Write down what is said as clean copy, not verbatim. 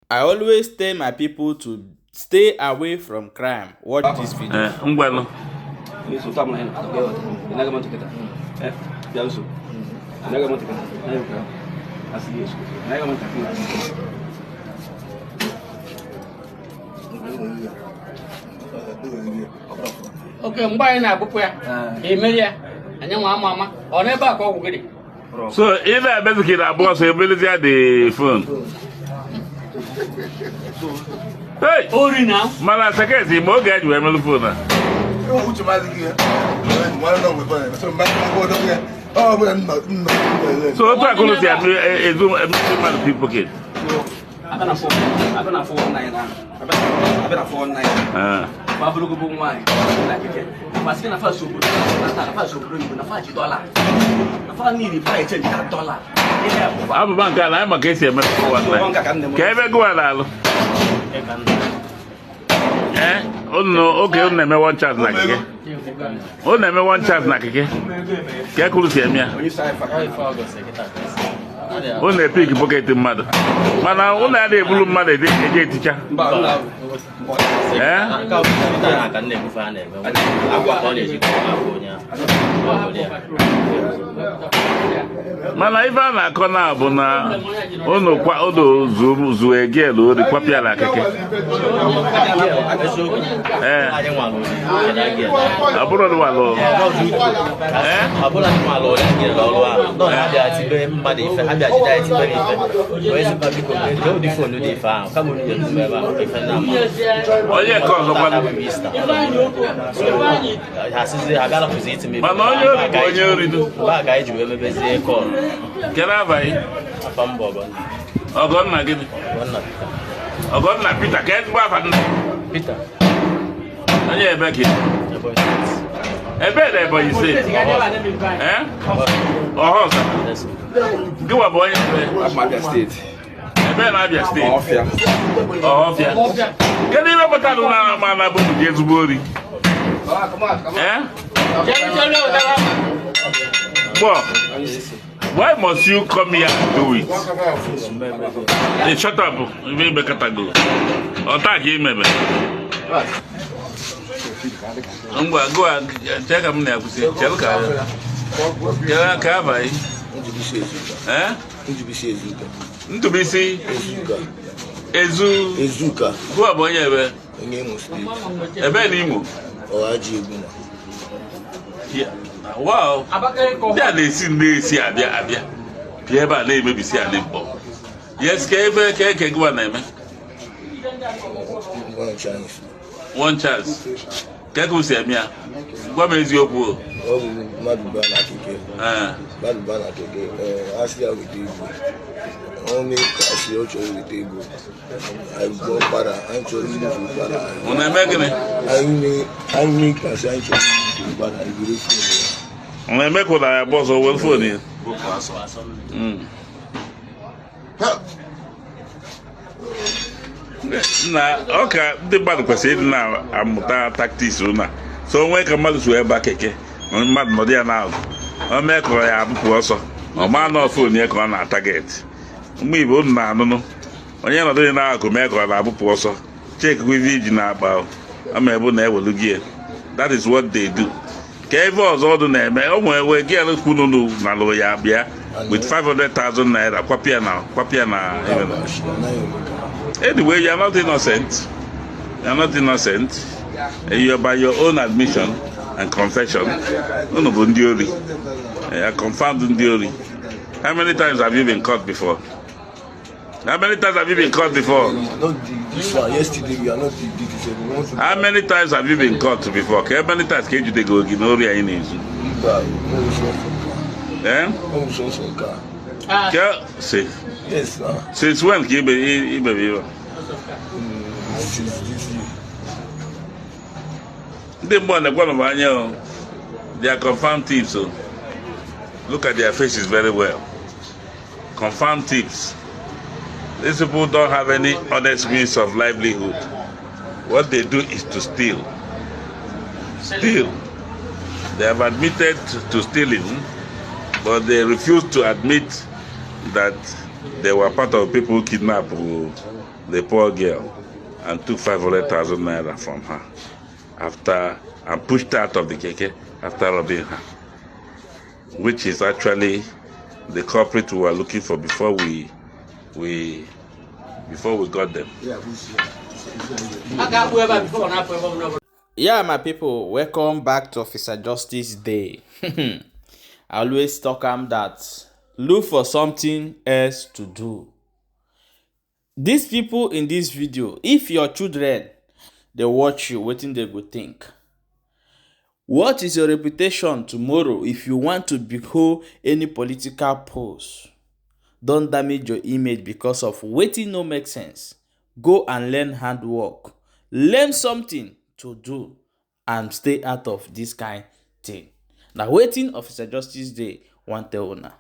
I always tell my people to stay away from crime. Watch this video. Okay, mbaya na abupu ya. Emelia. Anya mama. Oneba kwa kugidi. So, if I basically a boss, ability at the phone. Hey! Ori now. Man, second, he more get you a phone. So, what I could say, a man people kid. I've been a 4-9. I've been a 4-9. Babu go wine. Mas que na faz sobre, na faz sobre, na faz de dólar. Na faz nem de pai de dólar. Abu banca lá, mas que se é mais forte. Quer ver guardá-lo? No, okay, on me one chance na keke. On me one chance na keke. Quer que eu minha? On ne pick pocket mother. Mana on a de blue mother de teacher. Mana ifa na kona bụ na ono kwa odo zu egel o di kwapia la keke. Aburo do walo. Aburo do walo de lo no abia ti be mbade ife abia ji dai ti be ife. O ezi pa biko do di phone di fa ka mo ni do me ba ife na ma. Oye ko so pa hasize agala kuziti me. Mana onye orido. Ba ga eji we mebezi ko. Kera vai. Afambo ba. Ogon na gidi. Ogon na Peter ke gba fa Peter. Onye ebe ki. Ebe de boy say. Oh, sir. Go wa boy. Abia State. Ebe na Abia State. Ohia. Ohia. Kedi be botado na ma na bo Jezubori. Well, why must you come here and do it? Hey, shut up. You may be catago. Attack him, maybe. Go and check him there. Tell Kava. To be see Ezuka. Go aboard here. A benimo. Yeah. Wow. Yeah, they see Abia. Pierre name maybe see a limbo. Yes, can go name. One chance. Can go see me. What is your poor? Only cash your choice with table. I go para, I'm choosing to para. When I'm making it, I make cash, I'm choosing to para. I believe when I make what I boss over for you. Nah, okay, the bad question now. I'm tactics now. So when come out to back again, I'm mad modern now. I make what I have also. A man of phone here can target. Me wouldn't know. When you're not doing now, come back or Abu Poso. Check with Virgin about. I'm able never look here. That is what they do. Cave was all the name. Oh, we get a Kununu, Naloya, with 500,000 naira. Quapiana. Anyway, you're not innocent. You're not innocent. You're by your own admission and confession. No, no, Bundiori. I confirmed Bundiori. How many times have you been caught before? How many times have you been caught before? not this one. Yesterday we are not the biggest. How many times have you been caught before? How many times can you go Ginoria in it? See. Yes, sir. Since when can you be? Since this year. They are confirmed thieves. So look at their faces very well. Confirmed thieves. These people don't have any honest means of livelihood. What they do is to steal. Steal. They have admitted to stealing, but they refuse to admit that they were part of people who kidnapped the poor girl and took 500,000 naira from her and pushed her out of the keke after robbing her, which is actually the culprit we were looking for before we got them. Yeah, my people, welcome back to Officer Justice Day. I always talk that look for something else to do. These people in this video, if your children they watch you, what they go think? What is your reputation tomorrow if you want to behold any political post? Don't damage your image because of waiting no make sense. Go and learn handwork. Learn something to do and stay out of this kind thing. Now waiting Officer Justice Day want tell una.